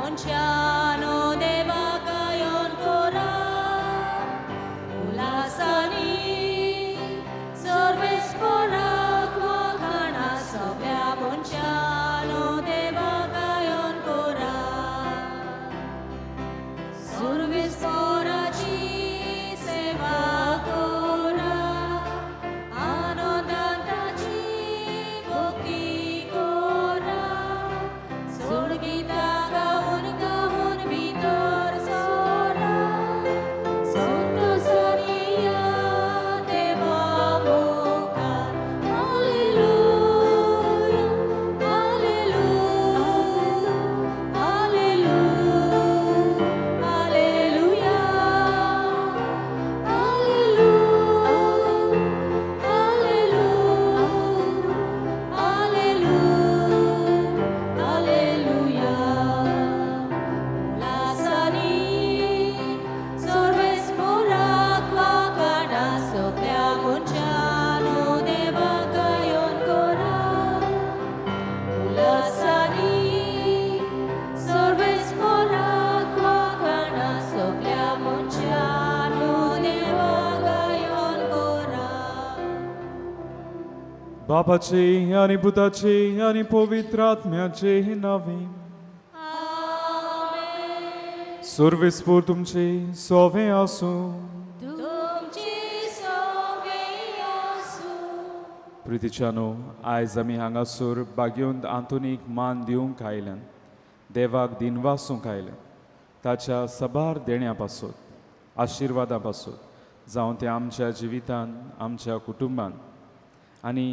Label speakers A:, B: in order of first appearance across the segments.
A: मनशानो देवा गायन करा उल्हासांनी सर्वेस्पराक वाखाणा सगळ्या मनशानो देवा गायन करा सर्वेस्पराची सेवा करा आनंदान ताची भक्ती करा सोडगीतां गावन गावन भितर सरा संतोषांनी या देवा मुखार hallelujah hallelujah hallelujah hallelujah hallelujah hallelujah hallelujah उल्हासांनी सर्वेस्पराक वाखाणा सगळ्या मनशानो देवा गायन करा उल्हासांनी सर्वेस्पराक वाखाणा सगळ्या मनशानो देवा गायन करा.
B: बापाचे आनी पुताचे आनी पवित्र आत्म्याचे नांवे.
A: आमेन.
B: सर्वेस्पर तुमचे सोवे आसूं.
A: तुमची सोवे आसूं.
B: प्रितीच्यानो, आयज आमी हांगासर बागेवंत आंतोनीक मान दिवंक आयल्यान, देवाक दिनवासूंक आयल्यान, ताच्या सबार देण्या पासत, आशिर्वादा पासत, जावं तें आमच्या जिवितान, आमच्या कुटुंबान, आनी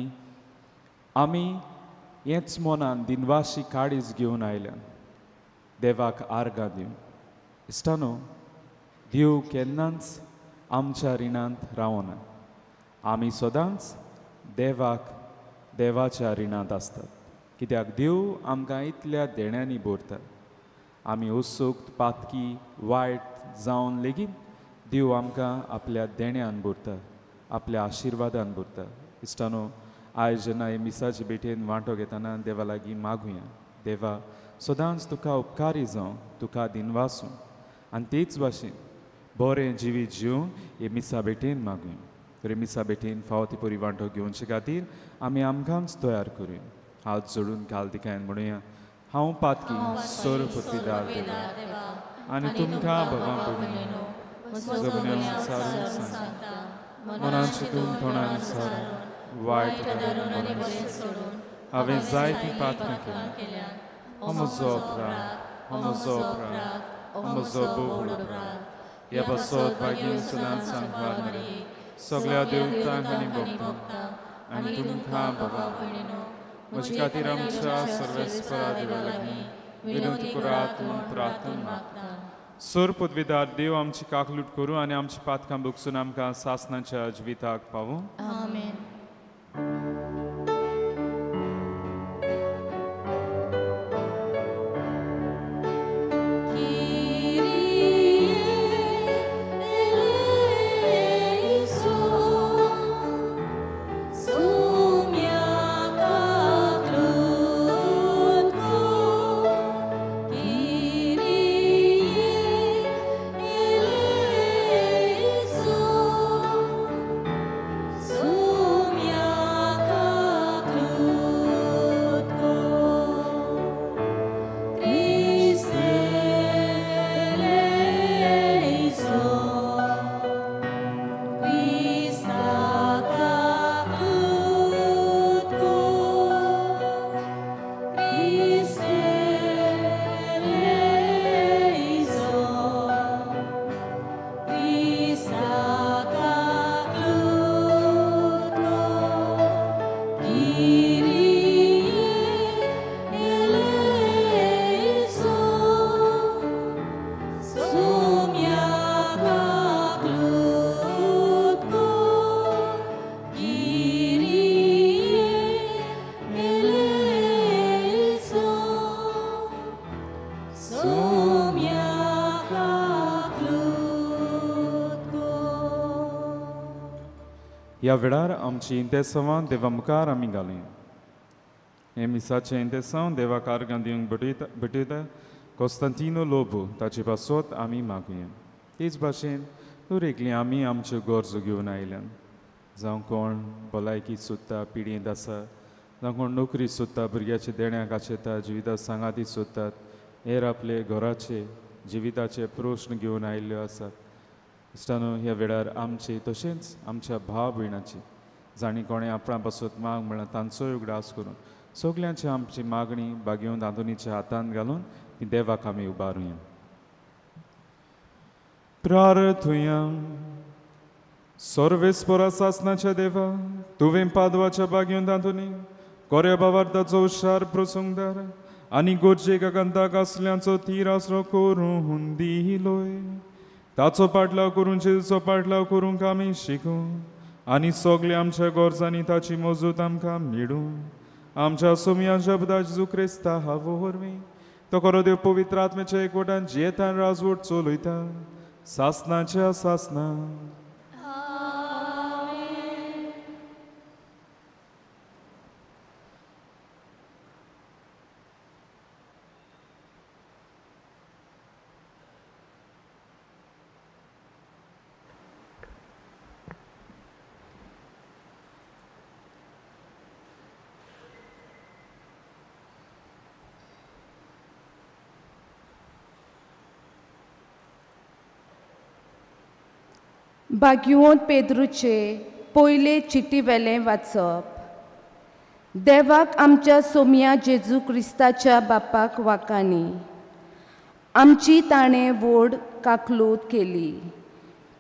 B: आमी हेच मनान दिनवाशी काळीज घेवन आयल्यान देवाक आर्गां दिवं. इश्टानो, देव केन्नाच आमच्या रिणांत रावना. आमी सदांच देवाक देवाच्या रिणांत आसतात, कित्याक देव आमकां इतल्या देण्यांनी भरता. आमी उत्सूक, पातकी, वायट जावन लेगीत देव आमकां आपल्या देण्यान भरता, आपल्या आशिर्वादान भरता. इश्टानो, आयज जेन्ना हे मिसाचे भेटेन वांटो घेतना देवा लागीं मागुया, देवा सदांच तुका उपकारी जावं, तुका दिनवासूं, आनी तेच भाशेन बरें जिवीत जिवन हे मिसा भेटेन मागुया. तर मिसा भेटेन फावो ती परी वांटो घेवचे खातीर आमी आमकांच तयार करुया. हात जोडून काल दिकायन म्हणुया, हांव पातकी सोर पृथ्वीदार देवा आनी तुमकां भगवान भयणीनो जगण्या सारून सांगता, मनान चिंतून तोंडान सारून वायट बरें सोडून हांवें जायतीं पातकां केल्यां. हो म्हजो अपराध, हो म्हजो अपराध, हो म्हजो भोव अपराध. ह्या पासत भागीन सदांच सांगपाक मरे सगळ्या देवतांक आनी भक्तांक आनी तुमकां भगवान भयणीनो म्हजे खातीर आमच्या सर्वेस्परा देवा लागीं विनंती करात म्हूण प्रार्थना मागता. सोर पदवीदार देव आमची काकलूट करूं आनी आमची पातकां भोगसून आमकां सासनाच्या जिविताक पावूं.
A: आमेन.
B: ह्या वेळार आमची इंतेसांवां देवा मुखार आमी घालुया. हे मिसाचें इंतेसांव देवाक आर्गां दिवंक भेटयता. कोस्तांतिनो लोबो ताचे पासत आमी मागुया. तेच भाशेन दरेकली आमी आमच्यो गरजो घेवन आयल्यान, जावं कोण भलायकी सोदता, पिडयेंत आसा, जावं कोण नोकरी सोदता, भुरग्याचे देण्याक आशेता, जिविता सांगाती सोदतात, हेर आपले घराचे जिविताचे प्रश्न घेवन आयिल्ल्यो आसात. इश्टानो, ह्या वेळार आमचे तशेंच आमच्या भाव भयणाची जांणी कोणें आपणा पासत माग म्हळ्यार तांचोय उगडास करून सगल्यांची आमची मागणी बागेवन आंतोनीच्या हातांत घालून ती देवाक आमी उबारुया. प्रार्थुया. सर्वेस्परा सासनाच्या देवा, तुवें पादवाच्या बागेवन आंतोनी कोऱ्या बावार्थाचो हुशार प्रसंगदार आनी गरजेक आकांताक आसल्यांचो तीर आसरो करून दिलोय. ताचो पाटलाव करून जेजूचो पाटलाव करूंक आमी शिकूं आनी सगळे आमच्या गरजांनी ताची मजूत आमकां मेळूं. आमच्या सोमया शब्दा जेजू क्रिस्ता हावो वरवीं तो खरो देव पवित्र आत्म्याच्या एकवटान जियेतान राजवट चलयता सासनाच्या सासना.
C: बाग्युवंत पेद्रूचे पयले चिटी वेलें वाचप. देवाक आमच्या सोमया जेजू क्रिस्ताच्या बापाक वाकानी आमची ताणें व्हड काकलूत केली.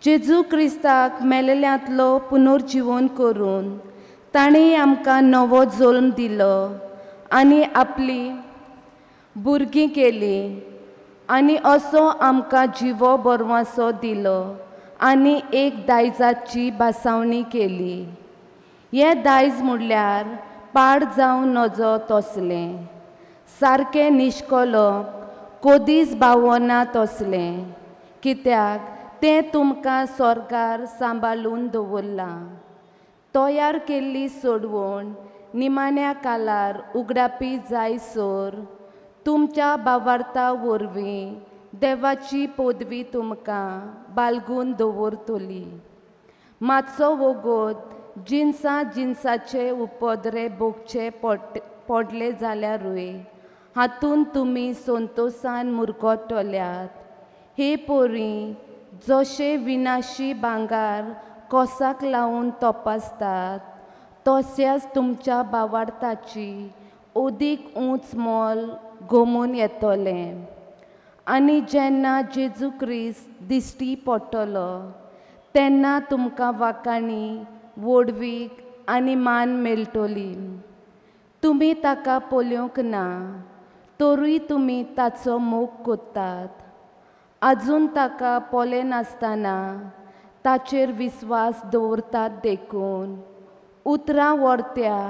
C: जेजू क्रिस्ताक मेलेल्यांतलो पुनर्जिवन करून ताणें आमकां नवो जल्म दिलो आनी आपली भुरगीं केली आनी असो आमकां जिवो बरवासो दिलो आनी एक दायजाची भासावणी केली. हें दायज म्हणल्यार पाड जावं नजो तसलें, सारकें निश्कलप कोदीस बावना तसलें, कित्याक तें तुमकां सरकार सांबाळून दवरलां. तयार केल्ली सोडवण निमाण्या कालार उगडापी जायसर तुमच्या बावार्ता वरवीं देवाची पदवी तुमकां बालगून दवरतली. मातसो वोगोत जिनसां जिनसाचे उपद्रे भोगचे पडले जाल्यारूय हातूंत तुमी संतोसान मुरगटल्यात. हे पोरी जशे विनाशी भांगार कोसाक लावन तपासतात तशेंच तुमच्या बावार्थाची अदीक उंच मोल गोमून येतलें. आनी जेन्ना जेजू क्रिस्त दिश्टी पडटलो तेन्ना तुमकां वाकाणी व्हडवीक आनी मान मेळटली. तुमी ताका पळोवंक ना तरूय तुमी ताचो मोग करतात. आजून ताका पळयनासतना ताचेर विस्वास दवरतात देखून उतरां व्हरत्या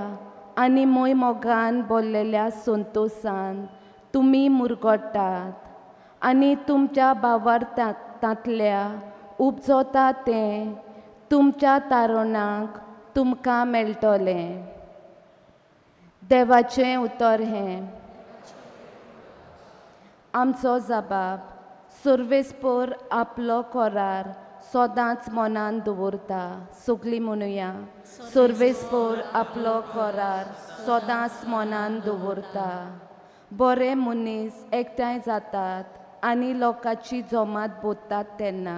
C: आनी मोय मोगान भरलेल्या संतोसान तुमी मुरगट्टात आनी तुमच्या भावार्थांतल्या उपजता तें तुमच्या तारणाक तुमकां मेळटलें. देवाचें उतर हें. आमचो जबाब सर्वेस्पर आपलो करार सदांच मनान दवरता. सगळीं म्हणुया, सर्वेस्पर आपलो करार सदांच मनान दवरता. बरे मनीस एकठांय जातात आनी लोकांची जमात बोधतात तेन्ना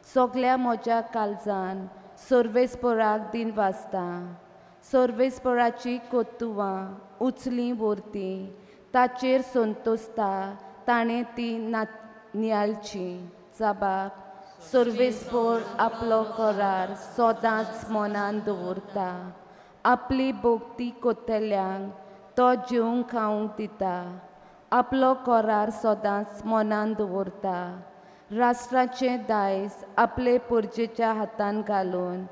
C: सगल्या म्हज्या काळजान सर्वेस्पराक दिन वाचता. सर्वेस्पराची कोतुवां उचली व्हरती ताचेर संतोसता ताणें ती नियाळची. जबाब सर्वेस्पर आपलो करार सदांच मनान दवरता. आपली भोगती कोतल्यांक तो जेवंक खावंक दिता. आपलो करार सदांच मनान दवरता. राष्ट्राचें दायज आपले पोरजेच्या हातान घालून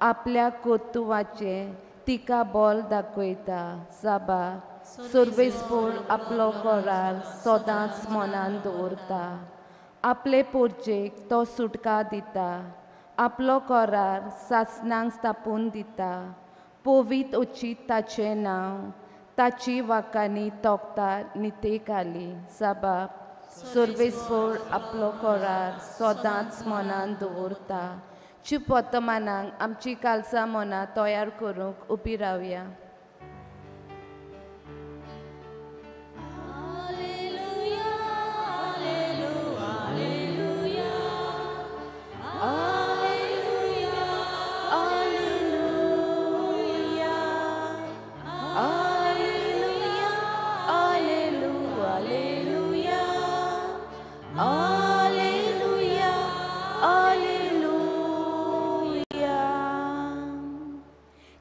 C: आपल्या कोतुवाचें तिका बोल दाखयता. जाबा सर्वेस्पर आपलो करार सदांच मनान दवरता. आपले पोरजेक तो सुटका दिता. आपलो करार सासणांक स्थापून दिता. पवीत अचीत ताचें नांव ताची वाकांनी तोखता नितेक आली. जबाब सर्वेस्पोर आपलो करार सदांच मनान दवरता. चूप वर्तमानाक आमची कालसां मनां तयार करूंक उबी रावया.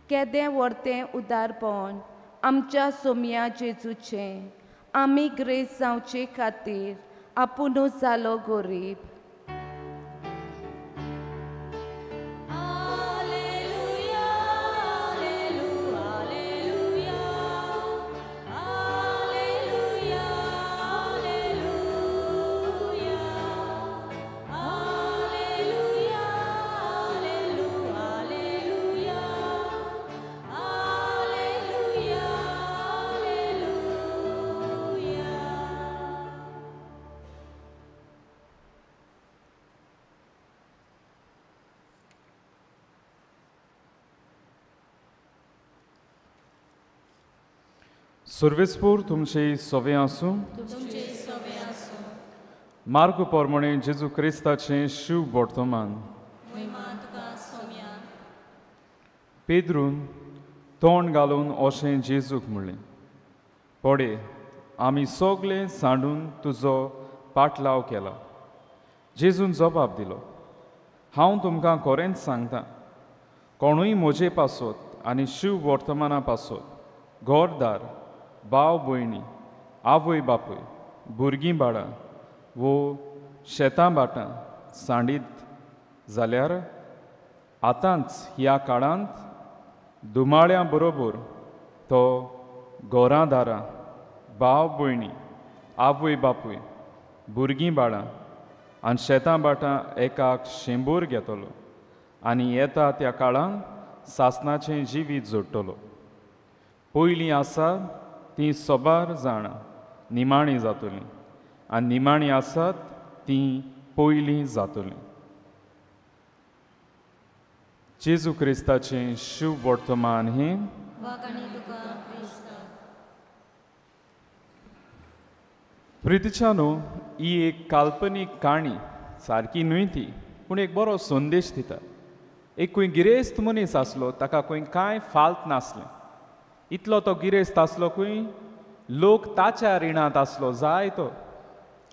C: केदें व्हडतें उदारपण आमच्या सोम्या जेजूचें, आमी ग्रेस जावचे खातीर आपुणूच जालो गरीब.
B: सर्वेस्पोर तुमचे सोवे आसूं. मार्क पोरमणे जेजू क्रिस्ताचें शिव वर्तमान. पेद्रून तोंड घालून अशें जेजूक म्हणलें, पडे आमी सगळे सांडून तुजो पाटलाव केला. जेजून जबाब दिलो, हांव तुमकां खरेंच सांगता, कोणूय म्हजे पासत आनी शिव वर्तमाना पासत घरदार, भाव भयणी, आवय बापूय, भुरगीं बाळां वो शेतां भाटां सांडीत जाल्यार आतांच ह्या काळांत दुमाळ्यां बरोबर तो घरां दारां, भाव भयणी, आवय बापूय, भुरगीं बाळां आनी शेतां भाटां एकाक 100 घेतलो आनी येता त्या काळांत सासणाचें जिवीत जोडटलो. पयलीं आसा तीं सोबार जाणां निमाणी जातलीं आनी निमाणी आसात तीं पयलीं जातलीं. जेजू क्रिस्ताचें शिव वर्तमान हें. प्रितीच्यानो, ही एक काल्पनीक काणी, सारकी न्हय ती, पूण एक बरो संदेश दिता. एक खंय गिरेस्त मनीस आसलो, ताका खंय कांय फाल्त नासलें. इतलो तो गिरेस्त आसलो खंय लोक ताच्या रिणांत आसलो जाय तो,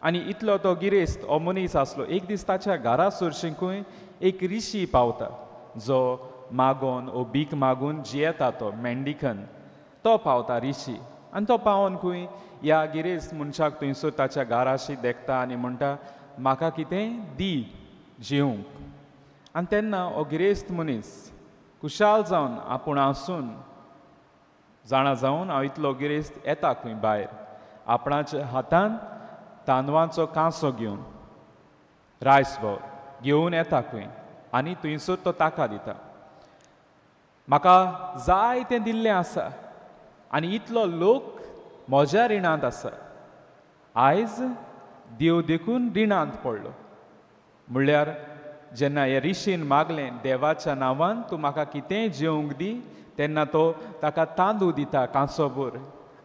B: आनी इतलो तो गिरेस्त हो मनीस आसलो. एक दीस ताच्या घरा सरशीं खंय एक रिशी पावता, जो मागोन ओ भीक मागून जियेता, तो मेंडिकन तो पावता रिशी. आनी तो पावोन खंय ह्या गिरेस्त मनशाक थंयसर ताच्या घराशी देखता आनी म्हणटा, म्हाका कितें दी जेवंक. आनी तेन्ना हो गिरेस्त मनीस खुशाल जावन आपूण आसून जाणा जावन हांव इतलो गिरेस्त येता खंय भायर, आपणाच्या हातान तांदवांचो कांसो घेवन, रायस बावल घेवन येता खंय आनी थंयसर तो ताका दिता. म्हाका जाय तें दिल्लें आसा आनी इतलो लोक म्हज्या रिणांत आसा. आयज देव देखून रिणांत पडलो. म्हणल्यार जेन्ना हे रिशीन मागलें देवाच्या नांवान तूं म्हाका कितेंय जेवंक दी, तेन्ना तो ताका तांदूळ दिता कांसोभर.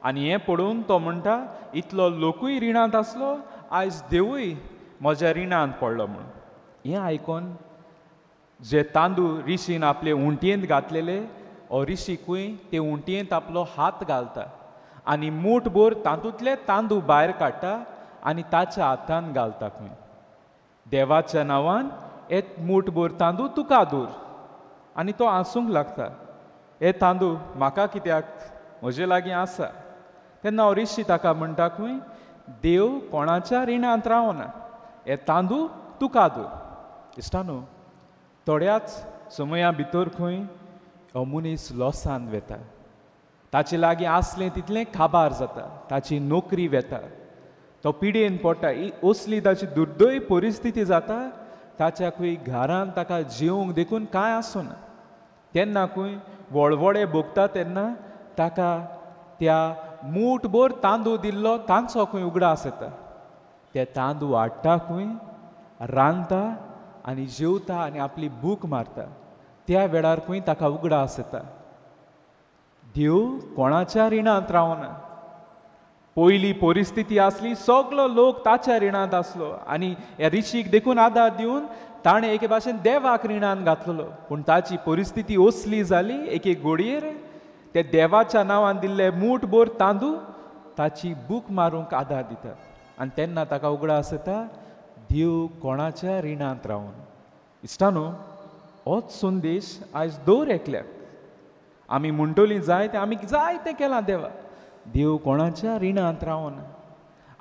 B: आनी हें पळोवन तो म्हणटा, इतलो लोकूय रिणांत आसलो, आयज देवूय म्हज्या रिणांत पडलो म्हणून. हें आयकोन जे तांदूळ रिशीन आपले उंटयेंत घातलेले, हो रिशीकूय ते उंटयेंत आपलो हात घालता आनी मूठभर तातूंतले तांदूळ भायर काडटा आनी ताच्या हातान घालता खंय. देवाच्या नांवान एक मूठभर तांदूळ तुका दूर. आनी तो हांसूंक लागता, हे तांदूळ म्हाका कित्याक, म्हजे लागीं आसा. तेन्ना हो रिशी ताका म्हणटा खंय, देव कोणाच्या रिणांत रावना, हे तांदूळ तुका दूर. इश्टानो, थोड्याच समया भितर खंय हो मनीस लॉसान वेता. ताचे लागीं आसलें तितलें काबार जाता, ताची नोकरी वेता, तो पिडेन पडटा, असली ताची दुर्दैव परिस्थिती जाता. ताच्या खंय घरान ताका जेवंक देखून कांय आसना. तेन्ना खंय वळवळे भोगता तेन्ना ताका त्या मूठभर तांदूळ दिल्लो तांचो खंय उगडास येता. ते तांदूळ हाडटा खंय, रांदता आनी जेवता आनी आपली भूक मारता. त्या वेळार खंय ताका उगडास येता, देव कोणाच्या रिणांत रावना. पयली परिस्थिती आसली, सगलो लोक ताच्या रिणांत आसलो आनी ह्या रिशीक देखून आदार दिवन ताणें एके भाशेन देवाक रिणान घातलेलो. पूण ताची परिस्थिती असली जाली, एके घोडयेर ते देवाच्या नांवान दिल्ले मूठ भर तांदूळ ताची भूक मारूंक आदार दितात. आनी तेन्ना ताका उगडास येता, देव कोणाच्या रिणांत रावन. इश्टानो, होच संदेश आयज दर एकल्याक. आमी म्हणटली जाय तें, आमी जाय तें केलां देवा, देव कोणाच्या रिणांत रावना.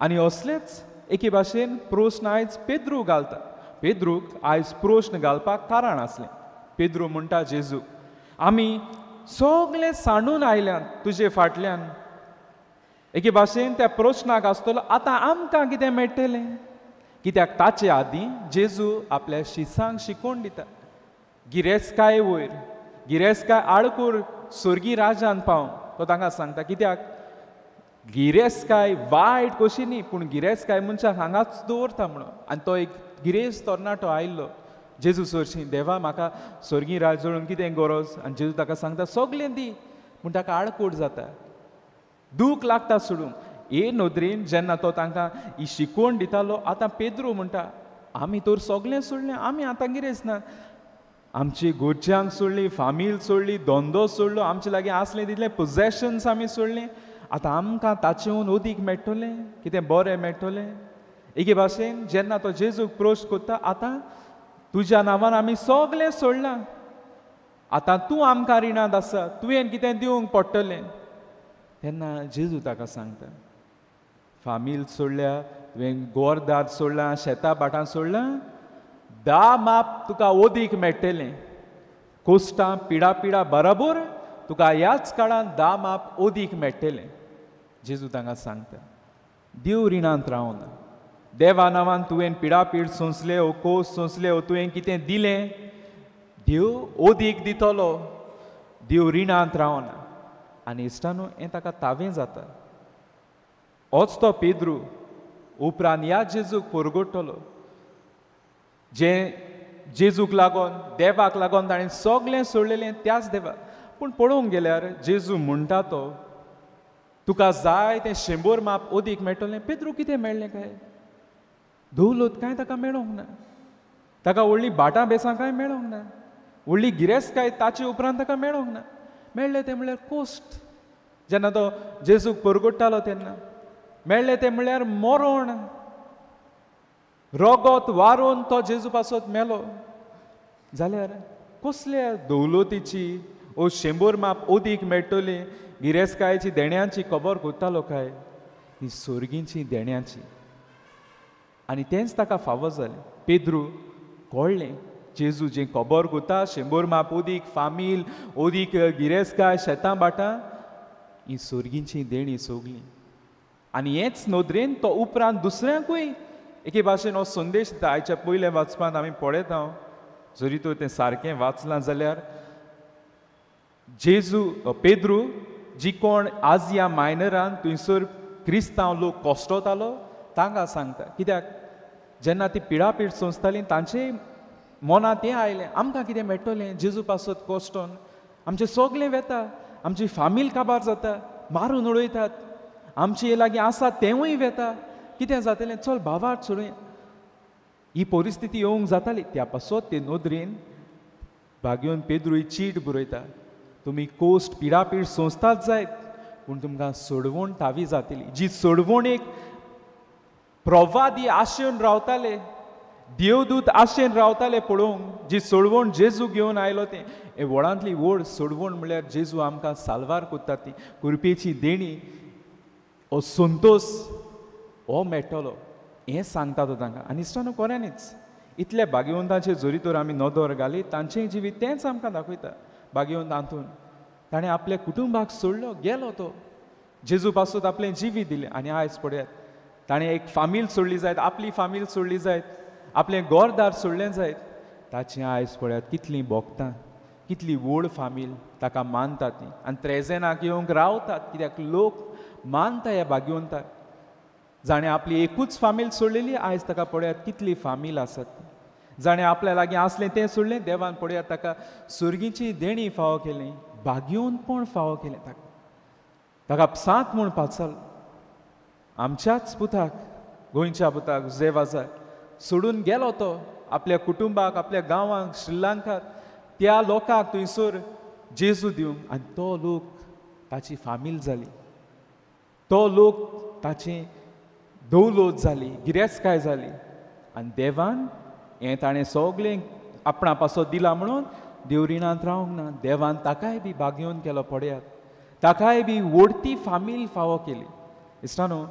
B: आनी असलेच एके भाशेन प्रस्न आयज पेद्रू घालता. पेद्रूक आयज प्रस्न घालपाक कारण आसलें. पेद्रू म्हणटा जेजू, आमी सगळे सांडून आयल्यात तुजे फाटल्यान. एके भाशेन त्या प्रस्नाक आसतलो, आतां आमकां कितें मेळटलें? कित्याक ताचे आदीं जेजू आपल्या शिसांक शिकोवन दिता, गिरेस्तकाय वयर, गिरेस्तकाय आडकूर स्वर्गी राजान पाव. तो तांकां सांगता, कित्याक गिरेस्तकाय वायट कशी न्ही, पूण गिरेस्तकाय मनशाक हांगाच दवरता म्हणून. आनी तो एक गिरेस्त तरणाटो आयिल्लो जेजू सरशी, देवा म्हाका स्वर्गी राज जोडून कितें गरज? आनी जेजू ताका सांगता सगळें दी. पूण ताका आडकूट जाता, दूख लागता सोडूंक. हे नदरेन जेन्ना तो तांकां ही शिकवण दितालो, आतां पेद्रू म्हणटा, आमी तर सगळें सोडलें, आमी आतां गिरेस्त ना, आमची घरच्यांक सोडली, फामील सोडली, धंदो सोडलो, आमचे लागीं आसलें तितलें पोजेशन्स आमी सोडलें, आतां आमकां ताचेहून अदीक मेळटलें, कितें बरें मेळटलें. एके भाशेन जेन्ना तो जेजूक प्रश्न करता, आतां तुज्या नांवान आमी सगळें सोडलां, आतां तूं आमकां रिणांत आसा, तुवें कितें दिवंक पडटलें. तेन्ना जेजू ताका सांगता, फामील सोडल्या, तुवें गोरदार सोडलां, शेतां भाटां सोडलां, 10 माप तुका अदीक मेळटलें. कोश्टां पिडा पिडा बराबर तुका ह्याच काळान 10 माप अदीक मेळटलें. जेजू तांकां सांगता, देव रिणांत रावना. देवा नांवान तुवें पिडापीड सोंसले, ओ कोस सोंसले, ओ तुवें कितें दिलें, देव अदीक दितलो. देव रिणांत रावना. आनी इश्टानो, हें ताका तावें जाता. होच तो पेद्रू उपरांत ह्या जेजूक परगटतलो, जें जेजूक लागून, देवाक लागून ताणें सगळें सोडलेलें त्याच देवाक. पूण पळोवंक गेल्यार जेजू म्हणटा तो, तुका जाय तें 100 माप अदीक मेळटलें. पेद्रू कितें मेळ्ळें काय? दौलत कांय ताका मेळोंक ना, ताका व्हडली भाटां बेसां कांय मेळोंक ना, व्हडली गिरेस्तकाय ताचे उपरांत ताका मेळोंक ना. मेळ्ळें तें म्हणल्यार कोश्ट. जेन्ना तो जेजूक परगट्टालो तेन्ना मेळ्ळें तें म्हणल्यार मरण, रगत वारोवन तो जेजू पासत मेलो. जाल्यार कसल्या दौलतीची ओ 100 माप अदीक मेळटली गिरेस्तकायेची देण्यांची खबर करतालो काय? ही सोर्गींची देण्यांची. आनी तेंच ताका फावो जालें. पेद्रू कळ्ळें जेजू जें खबर करता, 100 माप अदीक फामील, अदीक गिरेस्तकाय, शेतां भाटां, ही सोर्गींची देणी सगळीं. आनी हेच नदरेन तो उपरांत दुसऱ्यांकूय एके भाशेन हो संदेश दिता. आयच्या पयल्या वाचपांत आमी पळयता, जरी तर तें सारकें वाचलां जाल्यार जेजू पेद्रू जी कोण आजिया मायनरान थंयसर क्रिस्तांव लोक कश्टतालो तांकां सांगता. कित्याक जेन्ना ती पिडापीड सोंसताली तांचे मनांत तें आयलें, आमकां कितें मेळटलें जेजू पासत कश्टोन, आमचें सगळें वेता, आमची फामील काबार जाता, मारून उडयतात, आमचे लागीं आसा तेंवूय वेता, कितें जातलें, चल भावार्थ सोडुया. ही परिस्थिती येवंक जाताली. त्या पासत ते नदरेन भाग्योन पेद्रू ही चीट बरयता, तुमी कोश्ट पिडापीड सोंसतात जायत, पूण तुमकां सोडवण तावी जातली. जी सोडवण एक प्रवादी आशेन रावताले, देवदूत आशेन रावताले पळोवंक, जी सोडवण जेजू घेवन आयलो तें हे व्हडांतली व्हड सोडवण म्हणल्यार जेजू आमकां साल्वार करता ती कृपेची देणी, हो संतोश हो मेळटलो हें सांगता तो तांकां. आनी इश्टानो, खऱ्यांनीच इतल्या भाग्यवंतांचे जरी तर आमी नदर घाली, तांचें जिवीत तेंच आमकां दाखयता. भाग्यवंत आंतून ताणें आपल्या कुटुंबाक सोडलो, गेलो तो जेजू पासून आपलें जिवीत दिलें. आनी आयज पळयात, ताणें एक फामील सोडली जायत, आपली फामील सोडली जायत, आपलें घरदार सोडलें जायत, ताचें आयज पळयात कितलीं भोगतां, कितली व्हड फामील ताका मानतात ती. आनी त्रेजेनाक येवंक रावतात, कित्याक लोक मानता ह्या भाग्यवंताक. जाणें आपली एकूच फामील सोडलेली, आयज ताका पळयात कितली फामील आसात. जाणें आपल्या लागीं आसलें तें सोडलें, देवान पळयात ताका सुर्गीची देणी फावो केली, भाग्योनपण फावो केलें ताका. ताका सात म्हूण पाचाल. आमच्याच पुताक, गोंयच्या पुताक जुझे सोडून गेलो तो आपल्या कुटुंबाक, आपल्या गांवांक, श्रीलंकाक, त्या लोकांक थंयसर जेजू दिवंक. आनी तो लोक ताची फामील जाली, तो लोक ताची दौलत जाली, गिरेस्तकाय जाली. आनी देवान हें ताणें सगळें आपणा पासत दिलां म्हणून देव रिणांत रावंक ना. देवान ताकाय बी भाग्योवन केलो पळयात, ताकाय बी व्हडती फामील फावो केली. इश्टानो,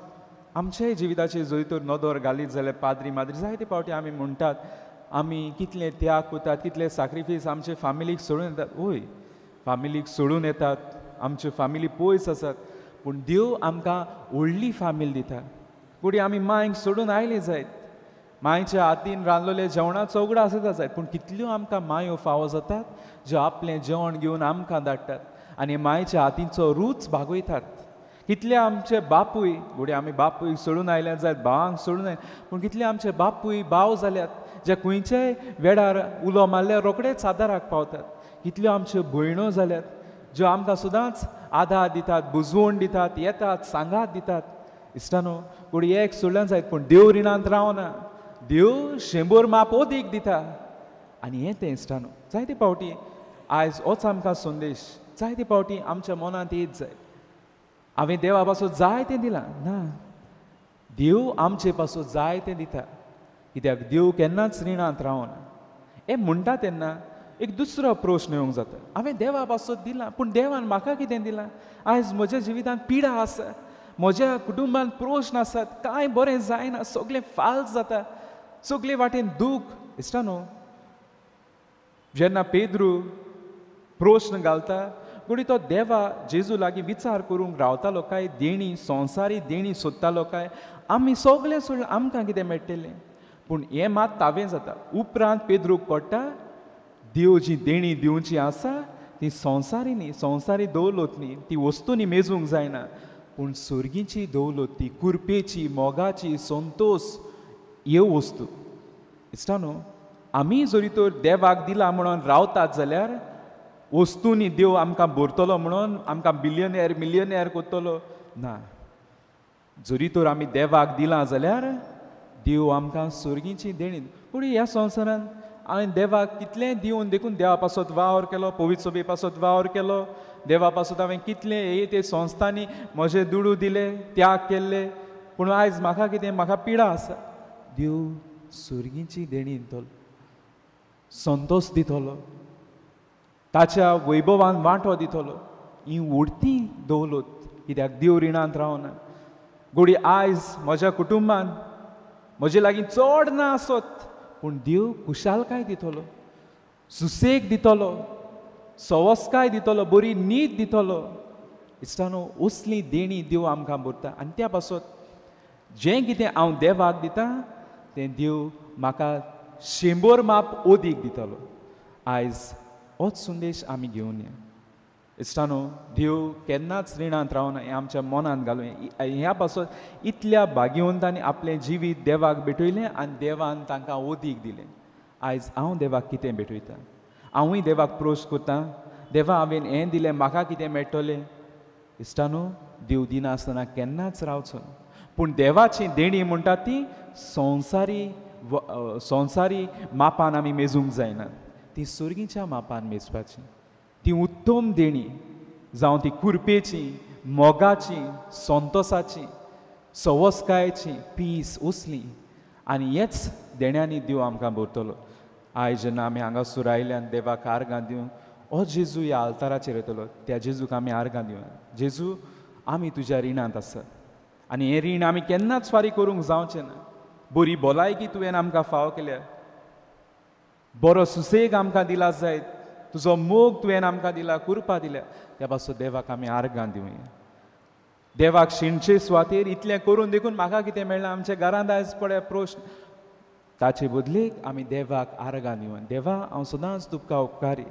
B: आमच्याय जिविताचेर जरी तर नदर घालीत जाल्यार पाद्री माद्री जायते फावटी आमी म्हणटात आमी कितले त्याग करतात, कितले साक्रिफायस आमचे फामिलीक सोडून येतात. वय, फामिलीक सोडून येतात, आमच्यो फामिली पयस आसात, पूण देव आमकां व्हडली फामील दिता. कुडी आमी मांयक सोडून आयले जायत, मांयच्या हातीन रांदलेले जेवणाचो उगडास आसता जायत, पूण कितल्यो आमकां मायो फावो जातात ज्यो आपलें जेवण घेवन आमकां धाडटात आनी मांयच्या हातींचो रूच भागयतात. कितले आमचे बापूय, घडये आमी बापूय सोडून आयल्यात जायत, भावांक सोडून आयले, पूण कितले आमचे बापूय भाव जाल्यात जे खंयच्याय वेळार उलो मारल्यार रोखडेच आदाराक पावतात. कितल्यो आमच्यो भयणो जाल्यात ज्यो आमकां सदांच आदार दितात, बुजवण दितात, येतात, सांगात दितात. इश्टानो, घडये एक सोडल्यान जायत, पूण देव रिणांत रावना. देव 100 माप अदीक दिता. आनी हें तें इश्टानो, जायते फावटी आयज होच आमकां संदेश, जायते फावटी आमच्या मनांत येत जाय, हांवें देवा पासून जाय तें दिलां. ना, देव आमचे पासून जाय तें दिता, कित्याक देव केन्नाच रिणांत रावना. हें म्हणटा तेन्ना एक दुसरो प्रश्न येवंक जाता, हांवें देवा पासून दिलां, पूण देवान म्हाका कितें दिलां? आयज म्हज्या जिवितांत पिडा आसा, म्हज्या कुटुंबांत प्रश्न आसात, कांय बरें जायना, सगळें फाल्स जाता, सगळे वाटेन दूख. इश्टानो, जेन्ना पेद्रू प्रश्न घालता, घडये तो देवा जेजू लागीं विचार करूंक रावतालो काय देणी, संवसारी देणी सोदतालो काय आमी सगळें सोडलें आमकां कितें मेळटलें? पूण हें मात तावें जाता. उपरांत पेद्रूक कळटा देव जी देणी दिवची आसा ती संवसारी न्ही, संवसारी दौलत न्ही, ती वस्तूंनी मेजूंक जायना, पूण सुर्गीची दौलत, ती कुरपेची, मोगाची, संतोश, ह्यो वस्तू. इश्टानो, आमी जरी तर देवाक दिला म्हणून रावतात जाल्यार वस्तूंनी देव आमकां भरतलो म्हणून आमकां बिलियनेर मिलियनेर करतलो ना. जरी तर आमी देवाक दिलां जाल्यार देव आमकां सुर्गीची देणी. पूण ह्या संवसारांत हांवें देवाक कितलें दिवन देखून देवा पासत वावर केलो, पवित्र सभे पासत वावर केलो, देवा पासत हांवें कितलें हे ते संस्थांनी म्हजे दुडू दिले, त्याग केल्ले, पूण आयज म्हाका कितें, म्हाका पिडा आसा. देव सुर्गीची देणी दितलो, संतोश दितलो, ताच्या वैभवान वांटो दितलो. ही उडती दौलत, कित्याक देव रिणांत रावना. घडये आयज म्हज्या कुटुंबान म्हजे लागीं चड ना आसत, पूण देव खुशालकाय दितलो, सुसेग दितलो, सवस्काय दितलो, बरी न्हीद दितलो. इश्टानो, असली देणी देव आमकां भरता. आनी त्या पासत जें कितें हांव देवाक दितां तें देव म्हाका 100 माप अदीक दितलो. आयज होच संदेश आमी घेवन या. इश्टानो, देव केन्नाच रिणांत रावना हें आमच्या मनांत घालूं. ह्या पासत इतल्या भाग्यवंतांनी आपलें जिवीत देवाक भेटयलें आनी देवान तांकां अदीक दिलें. आयज हांव देवाक कितें भेटयता? हांवूय देवाक प्रश्न करतां, देवा हांवें हें दिलें, म्हाका कितें मेळटलें? इश्टानो, देव दिनासतना केन्नाच रावचो ना. पूण देवाची देणी म्हणटा ती संवसारी संवसारी मापान आमी मेजूंक जायना, ती सुर्गीच्या मापान मेजपाची. ती उत्तम देणी, जावं ती कुरपेची, मोगाची, संतोसाची, सवस्कायेची, पीस, उसली. आनी हेच देण्यांनी देव आमकां भरतलो. आयज जेन्ना आमी हांगासर आयल्यान देवाक आर्गां दिवन, हो जेजू ह्या आल्ताराचेर येतलो, त्या जेजूक आमी आर्गां दिवया. जेजू, आमी तुज्या रिणांत आसात आनी हें रीण आमी केन्नाच फारीक करूंक जावचें ना. बरी भलायकी तुवें आमकां फावो केल्या, बरो सुसेग आमकां दिला जायत, तुजो मोग तुवें आमकां दिला, कृपा दिल्या, त्या पासून देवाक आमी आर्गां दिवया. देवाक शिणचे सुवातेर इतलें करून देखून म्हाका कितें मेळ्ळां? आमच्या घरांत आयज पळय प्रश्न. ताचे बदलेक आमी देवाक आर्गां दिवया. देवा, हांव सदांच तुमकां उपकारी,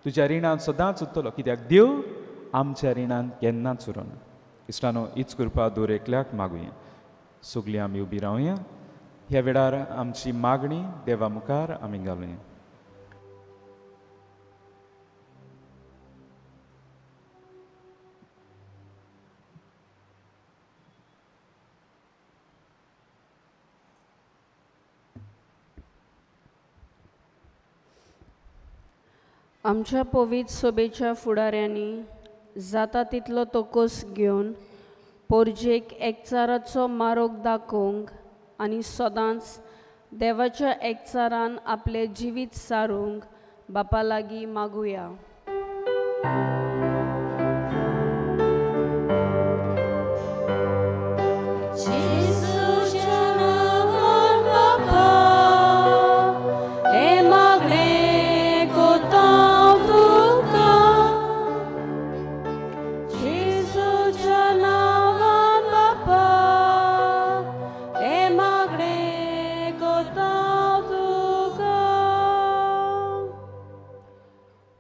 B: तुज्या रिणांत सदांच उरतलो, कित्याक देव आमच्या रिणांत केन्नाच उरना. इश्टानो, हीच कृपा दर एकल्याक मागुया. सगळीं आमी उबी रावया. ह्या वेळार आमची मागणी देवा मुखार आमी घालुया.
D: आमच्या पवित्र सभेच्या फुडाऱ्यांनी जाता तितलो तोकोस घेवन पोरजेक एकचाराचो मारोग दाखोवंक आनी सदांच देवाच्या एकचारान आपलें जिवीत सारूंक बापा लागीं मागुया.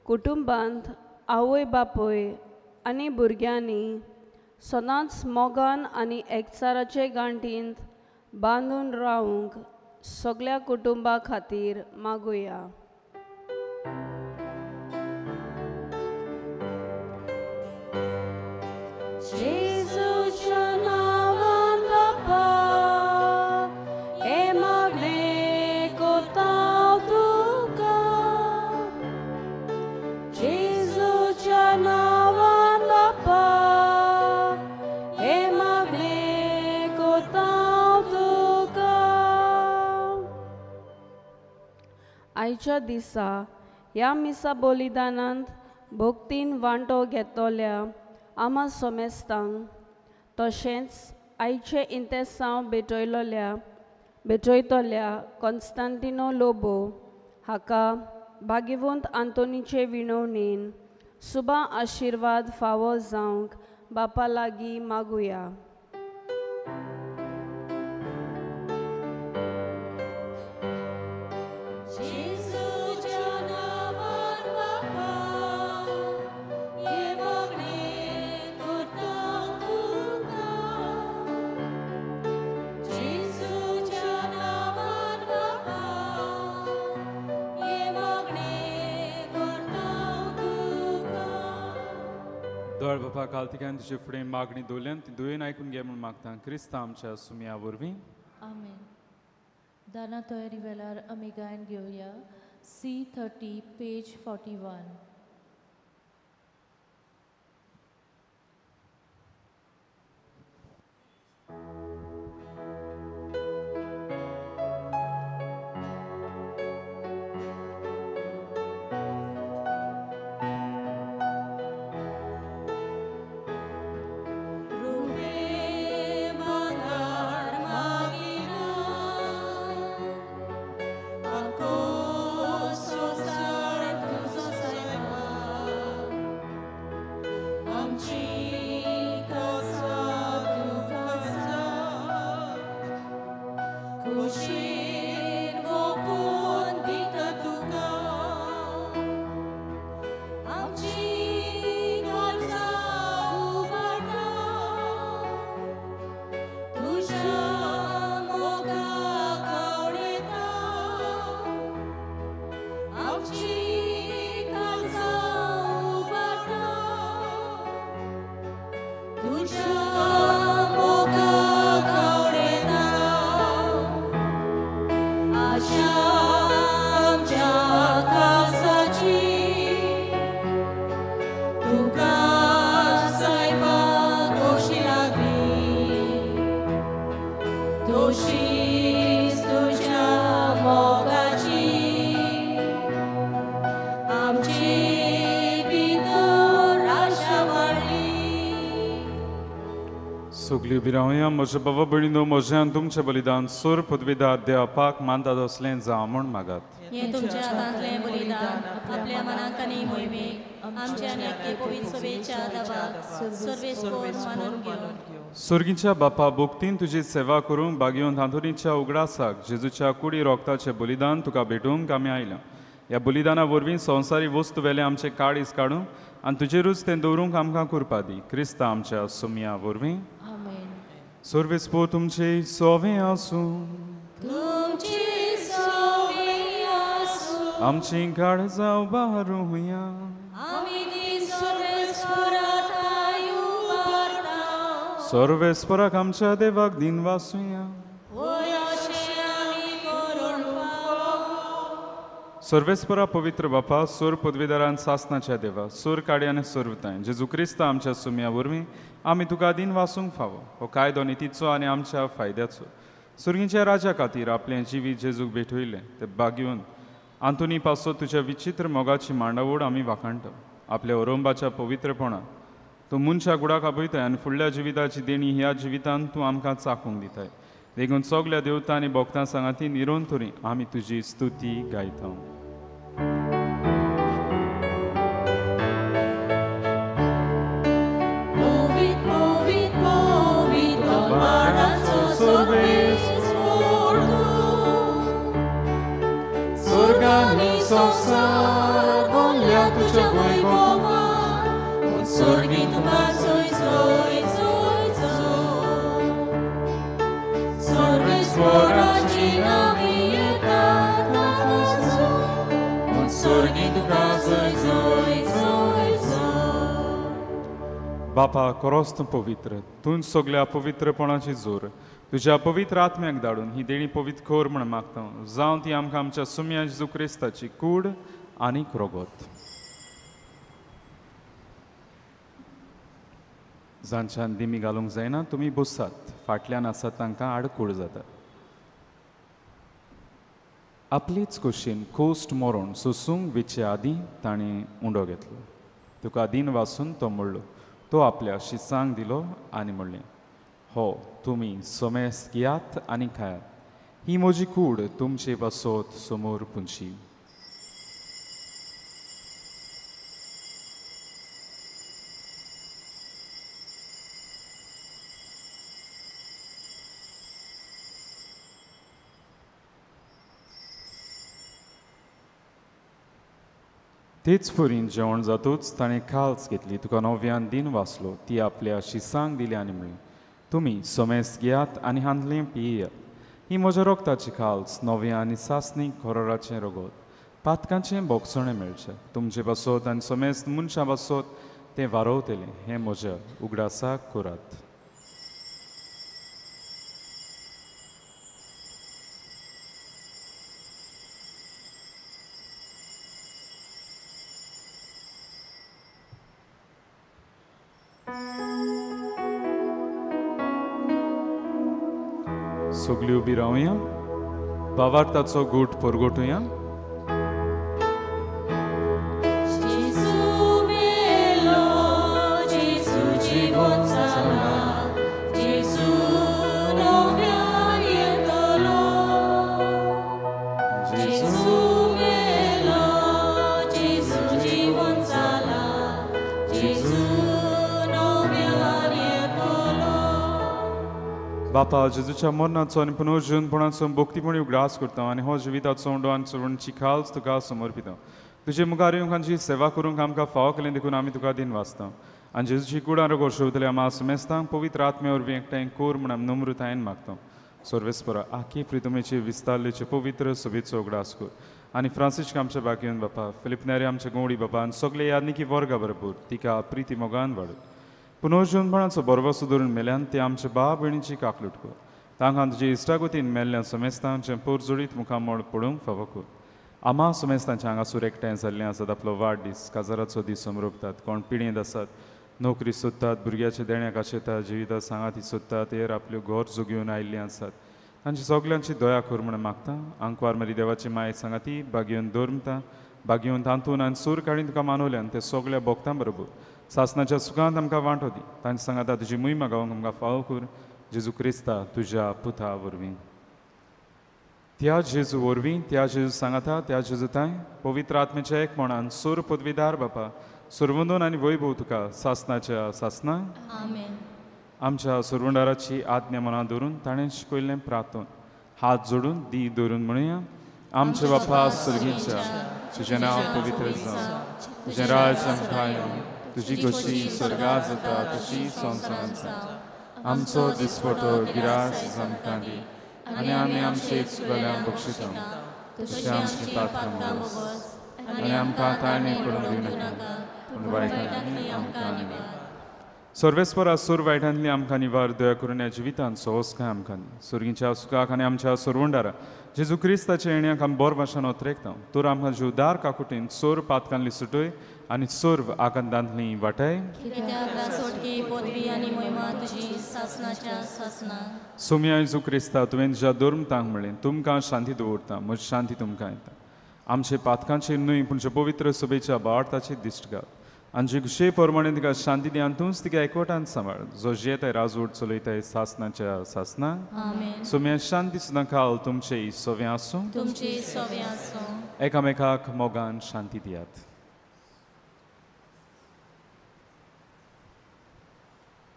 D: कुटुंबांत आवय बापूय आनी भुरग्यांनी सदांच मोगान आनी एकचाराचे गांठींत बांदून रावंक सगळ्या कुटुंबा खातीर मागुया. आयच्या दिसा ह्या मिसा बलिदानांत भक्तीन वांटो घेतल्या आमा सोमेस्तांक तशेंच आयचे इंतेसांव भेटयतल्या कॉन्स्तांतिनो लोबो हाका भाग्यवंत आंतोनीचे विनवणेन सुबा आशिर्वाद फावो जावंक बापा लागीं मागुया.
B: दळ बापा कालतिकान तुजे फुडें मागणी दवरल्यान ती दुयेन आयकून घे म्हूण मागता क्रिस्तांव आमच्या सुमया वरवीं.
A: आमेन. दाना तयारी वेळार आमी गायन घेवया C30 page 41.
B: सगळी उबी रावया. म्हज्या बाबा भयणीनो, म्हजें आनी तुमचें बलिदान सोर पदवीदार देवापाक मानता तसलें जावं म्हूण मागात.
A: हें तुमच्या हातांतलें बलिदान आपल्या मनाक आनी मोहिमेक आमच्या आनी अख्खे पवित्र सभेच्या दबाक सर्वेस्पोर मानून घेवं.
B: सोर्गीच्या बापा, भक्तीन तुजी सेवा करूंक भाग्यवंत आंतोनीच्या उगडासाक जेजूच्या कुडी रोगताचें बलिदान तुका भेटूंक आमी आयल्या. ह्या बलिदाना वरवीं संवसारी वस्तू वेलें आमचें काळीज काडूंक आनी तुजेरूच तें दवरूंक आमकां कृपा दी. क्रिस्ता आमच्या सुमया वरवीं. सर्वेस्पोर तुमचे सोवे आसूं. आमची काळजां उबारुया. सर्वेस्पराक आमच्या देवाक दिन वासुया. सर्वेस्परा पवित्र बापा, सोर पदवीदारान सासनाच्या देवा, सोर काडी आनी सोरवताय जेजू क्रिस्ता आमच्या सुम्या वरवीं आमी तुका दिन वासूंक फावो. हो कायदो नितीचो आनी आमच्या फायद्याचो. सुर्गीच्या राजा खातीर आपलें जिवीत जेजूक भेटयलें ते बागेवन आंतोनी पासो तुज्या विचित्र मोगाची मांडावळ आमी वाखाणटा. आपल्या ओरोंबाच्या पवित्रपणान तूं मनशा गुडाक आपयताय आनी फुडल्या जिविताची देणी ह्या जिवितान तूं आमकां चाखूंक दिताय. देखून सगल्या देवता आनी भक्तां सांगाती निरंतरी आमी तुजी स्तुती गायता.
A: संसार बोल्या तुझ्या वैभवान, स्वर्गी तुका जोय जोय जोय जोय. सर्वेस्पराची नावी येता ताचो, स्वर्गी तुका जोय जोय जोय जोय.
B: बापा खरोच तूं पवित्र, तूं सगल्या पवित्रपणाची जोर तुज्या पवित्र आत्म्याक धाडून ही देणी पवित्र कर म्हण मागता. जावं ती आमकां आमच्या सुम्या जेजू क्रिस्ताची कूड आनी रोगत. जांच्यान दिमी घालूंक जायना तुमी बसात, फाटल्यान आसात तांकां आडकूळ जाता. आपलीच कुशीन कोस्ट मरोण सोसूंक विचे आदीं ताणें उंडो घेतलो. तुका दिन वासून तो म्हणलो. तो आपल्या शिसांक दिलो आनी म्हणलें, हो तुमी सोमेस घेयात आनी खायात, ही म्हजी कूड तुमचे पासत समोर पुंची. तेच पुरीन जेवण जातूच ताणें खाल्स घेतली, तुका नव्यान दिन वाचलो, ती आपल्या शिसांक दिली आनी म्हणली, तुमी सोमेस घेयात आनी हांदलें पियेयात, ही म्हज्या रोगताची खाल्स नव्या आनी सासणी खोरोराचें रगत, पातकांचें बोगसणें मेळचें तुमचे पासत आनी सोमेस मनशां पासत तें वारोवतलें. हें म्हज्या उगडासाक करात. सगळी उबी रावया, भावार्थाचो गूट परगटुया. बापा जेजूच्या मरणाचो आनी पुनर्जीवनपणाचो भक्तीपणी उगडास करता आनी हो जिविताचो उंडो आनी चोवणची खाल्स तुका समर्पिता. तुजे मुखार येवंक आमची सेवा करूंक आमकां फावो केलें देखून आमी तुका दिन वाचता. आनी जेजूची कुडां रोगो शेवतले आमा सुमेस्तांक पवित्र आत्मे वरवीं एकठांय कर म्हूण आमी नम्रतायेन मागता. सर्वेस्परा आखी प्रितमेची विस्तारलेचे पवित्र सोबीचो उगडास कर आनी फ्रांसिस्क आमच्या बागेवन बापा, फिलिप नेरी आमच्या गवडी बापा आनी सगळे यादनिकी वर्गा बरोबर तिका प्रिती मोगान वाडत. पुनर्जीवनपणाचो बरवसो धरून मेल्यान ते आमच्या बाब भयणीची काकलूट कर. तांकां तुजे इश्टागतीन मेल्ल्या समेस्तांचें पोरजोडीत मुखामळ पळोवंक फावो कर. आमा समेस्तांच्या हांगासूर एकठांय जाल्लें आसात, आपलो वाडदीस काजाराचो दीस समरोपतात, कोण पिळयेंत आसात, नोकरी सोदतात, भुरग्याच्या देण्याक आशेतात, जिविता सांगाती सोदतात, हेर आपल्यो घर जोगेवन आयिल्लीं आसात. तांची सगल्यांची दया कर म्हूण मागता. आंकवार मरी देवाची माय सांगाती बागेवन दवरता, बागेवन तांतून आनी सूर काडीन तुका मानवल्यान ते सगल्या भोगतां बरोबर सासनाच्या सुखांत आमकां वांटो दी. तांचे सांगाता तुजी मोहिमा गावंक आमकां फावो कर. जेजू क्रिस्ता तुज्या पुता वरवीं. त्या जेजू वरवीं, त्या जेजू सांगाता, त्या जेजू तांय पवित्र आत्म्याच्या एक मणान सूर पदवीदार बापा सुरवंदून आनी वैभव तुका सासनाच्या सासना. आमच्या सुरवंडाराची आज्ञा मनां धरून ताणें शिकयल्लें प्रार्थन हात जोडून दी धरून म्हणुया. आमच्या बापा सुर्गीच्या, तुजें नांव पवित्र जावं, तुजें राज्य आमकां येवं, तुजी खोशी स्वर्गांत जाता तशी संवसारांत जावं. आमचो दिसपटो गिरास आमकां दी आनी आमी आमचे चुकल्यांक बक्षिता तशें आमची पातकां भोगस आनी आमकां ताळणी पडून दिवं नाका पूण वायटांतली आमकां निवार. सर्वेस्परा सूर वायटांतली आमकां निवार. दया करून ह्या जिवितांत सोंसकाय आमकां दी. सुर्गीच्या सुखाक आनी आमच्या सोरवंडारा जेजू क्रिस्ताच्या येण्याक आमी बोर भाशान ओतरेकता. तर आमकां जीवदार काकुटीन सोर पातकांतली सुटय आनी सर्व आकांतांतली वाटाय. सोम्या जेजू क्रिस्ता तुवें तुज्या धर्मतांक म्हणलें तुमकां शांती दवरता म्हजी शांती तुमकां येता. आमचे पातकांचेर न्हय पूण जे पवित्र सभेच्या बाळताची दिश्ट घाल आनी जे खुशे प्रमाणे तिका शांती दी आनी तूंच तिका एकवटान सांबाळ जो जेताय राजवट चलयताय सासनाच्या सासना. सोम्या शांती सुद्दां काल तुमचे सोवे आसूं. एकामेकाक मोगान शांती दियात.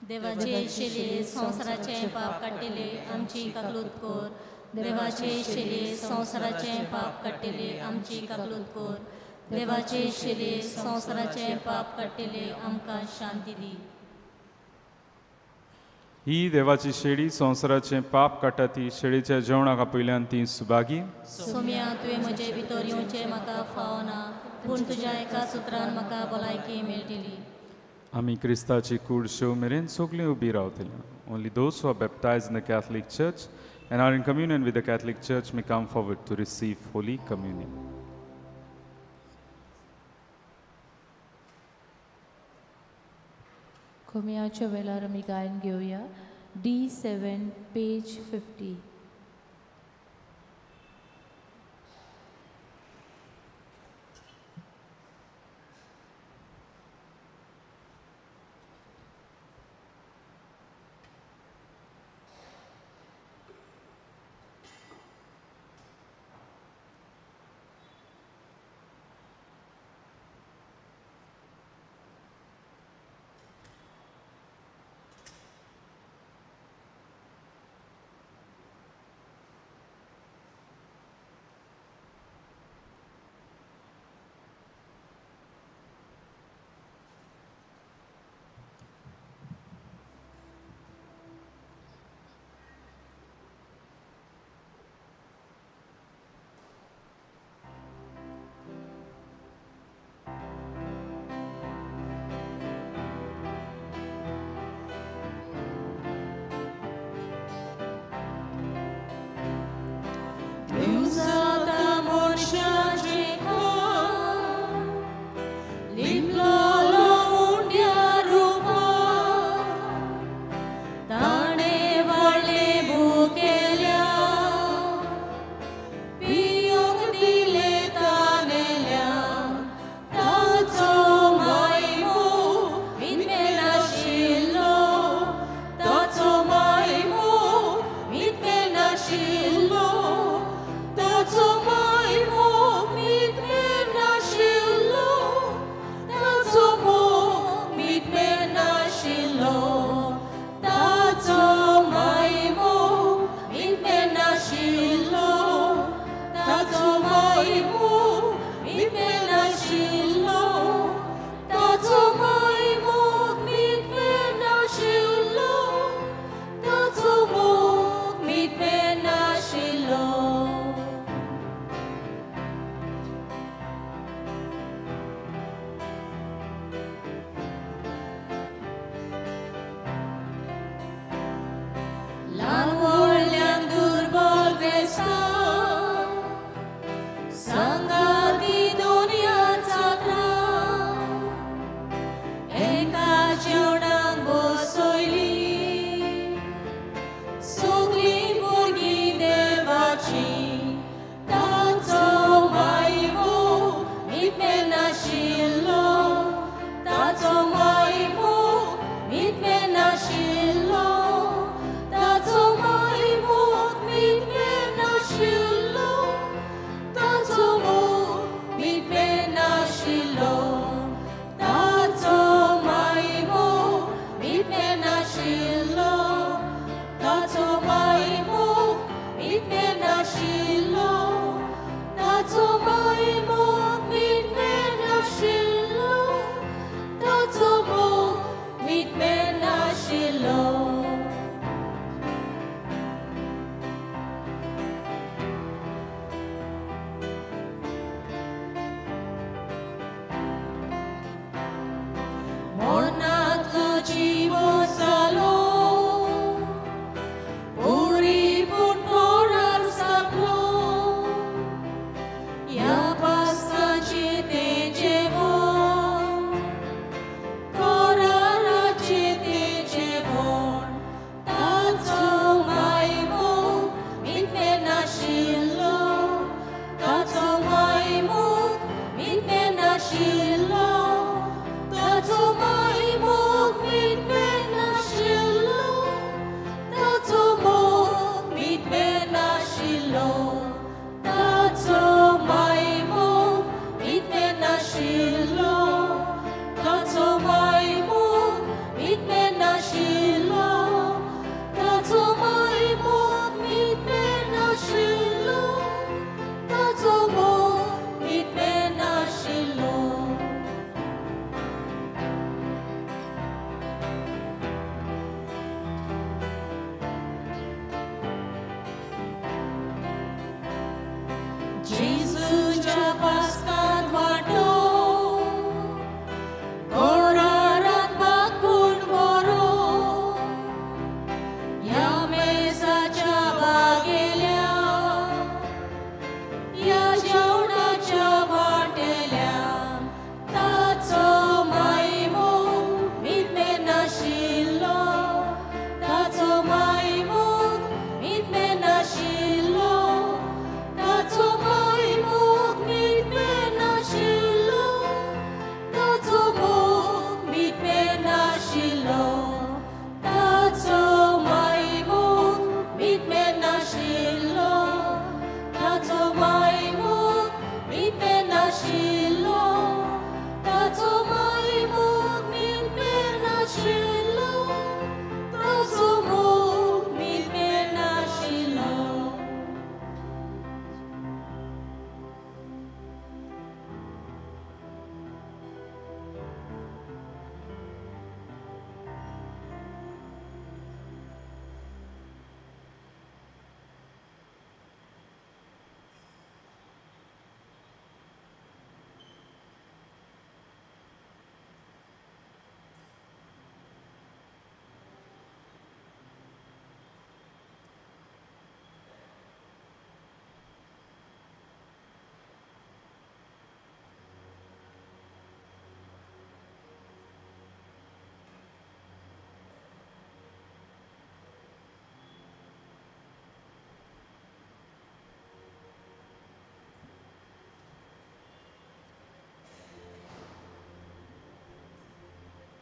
A: देवाचे शेले संवसाराचें पाप काडटले आमची काकलूत कर. देवाचे शेले संवसाराचें पाप काडटले आमची काकलूत कर. देवाचे शेले संवसाराचें पाप काडटले आमकां शांती दी.
B: ही देवाची शेळी संवसाराचें पाप काडटा ती शेळीच्या जेवणाक आपयल्यान ती सुभागी.
A: सोम्या तुवें म्हजे भितर येवचें म्हाका फावना पूण तुज्या एका सुत्रान म्हाका भलायकी मेळटली.
B: आमी क्रिस्ताची कूड शेव मेरेन सगळीं उबी रावतली. Only those who are baptized in the Catholic Church and are in communion with the Catholic Church may come forward to receive Holy Communion.
E: कोमियाच्या वेळार आमी गायन घेवया. D7 page 50.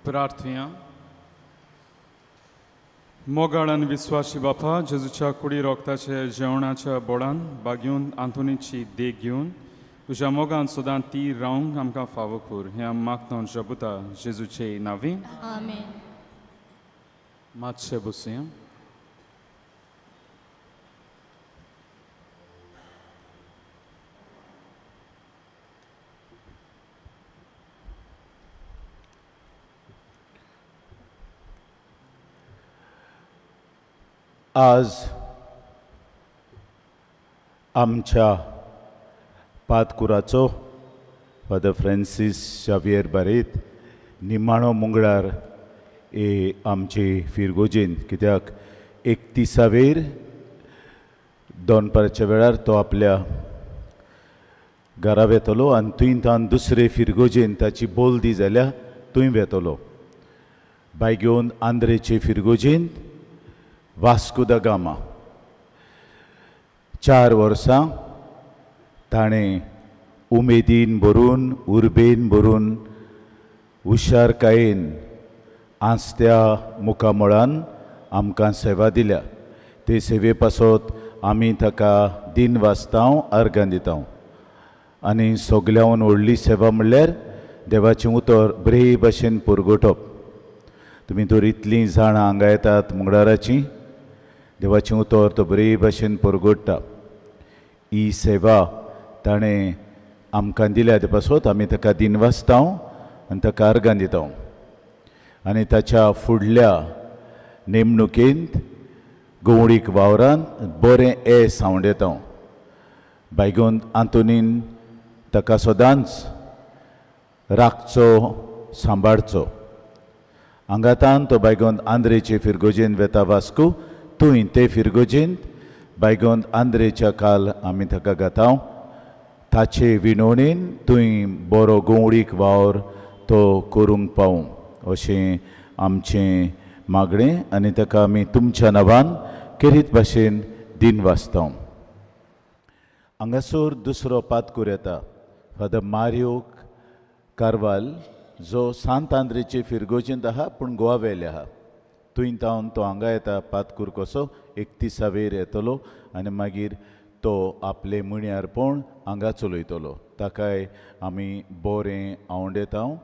B: प्रार्थुया. मोगाळ आनी विस्वाशी बापा, जेजूच्या कुडी रोगताचे जेवणाच्या बोडान बागेवन आंतोनीची देख घेवन तुज्या मोगान सदां ती रावंक आमकां फावो कर, हें आमी मागता जबुता जेजूचे नांवी.
A: आमेन.
B: मातशें बसुया.
F: आज आमच्या पादकुराचो फादर फ्रांसीस शावियर बारेत निमाणो मंगळार हे आमचे फिरगोजेन, कित्याक 31वेर दनपारच्या वेळार तो आपल्या घरा वेतलो आनी थंय तान दुसरे फिरगोजेन ताची बोलदी जाल्या थंय वेतलो. बाय घेवन आंद्रेचे फिरगोजेन वास्को दा गामा 4 वर्सां ताणें उमेदीन भरून, उर्बेन भरून, हुशारकायेन आसत्या मुखामळान आमकां सेवा दिल्या. ते सेवे पासत आमी ताका दिन वाचतांव, अर्गां दितांव. आनी सगल्यावन व्हडली सेवा म्हणल्यार देवाचें उतर बरे भाशेन पुरगोटप. तुमी तर इतलीं जाणां हांगा येतात मंगळाराचीं, देवाचें उतर तो बरे भाशेन परगोडटा. ही सेवा ताणें आमकां दिल्या ते पासत आमी ताका दिन वाचतांव आनी ताका अर्गां दितांव. आनी ताच्या फुडल्या नेमणुकेंत गवळीक वावरान बरें येस सांवडेतांव. बायगोन आंतोनीन ताका सदांच राखचो, सांबाळचो. हांगातान तो बायगोन आंद्रेचे फिरगोजेन वेता वास्को, थंय ते फिरगोजेंत बायगोन आंद्रेच्या काल आमी ताका गातांव. ताचे विनवणेन थंय बरो गवळीक वावर तो करूंक पावूं अशें आमचें मागणें आनी ताका आमी तुमच्या नांवान खेरीत भाशेन दिन वाचतांव. हांगासर दुसरो पादकूर येता, फादर मारियो कार्वाल, जो सांत आंद्रेचे फिरगोजेंत आहा पूण गोवा वेले आहा. थंय तावन तो हांगा येता पादकूर कसो 31वेर येतलो आनी मागीर तो आपले मुण्यारपण हांगा चलयतलो. ताकाय आमी बरें आवडेतांव